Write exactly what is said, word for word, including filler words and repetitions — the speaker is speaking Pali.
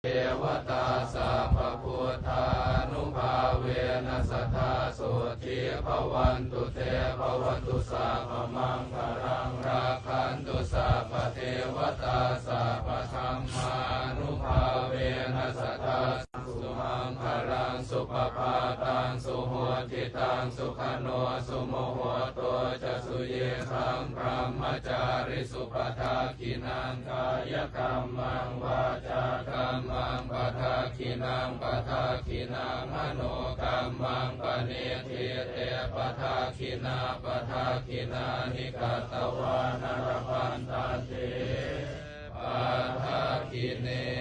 devatā sabbabuddhānubhāvena sadā sotthī bhavantu te. Bhavatu sabbamaṅgalaṃ rakkhantu sabbadevatā sabbadhammānubhāvena sadā sumaṅgalaṃ supabhātaṃ suhuṭṭhitaṃ sukhaṇo sumuhutto ca suyiṭṭhaṃ brahmacārisu padakkhiṇaṃ kāyakammaṃ vācākammaṃ padakkhiṇaṃ padakkhiṇaṃ manokammaṃ paṇidhī te padakkhiṇā padakkhiṇāni katvāna labhantatthe padakkhiṇe.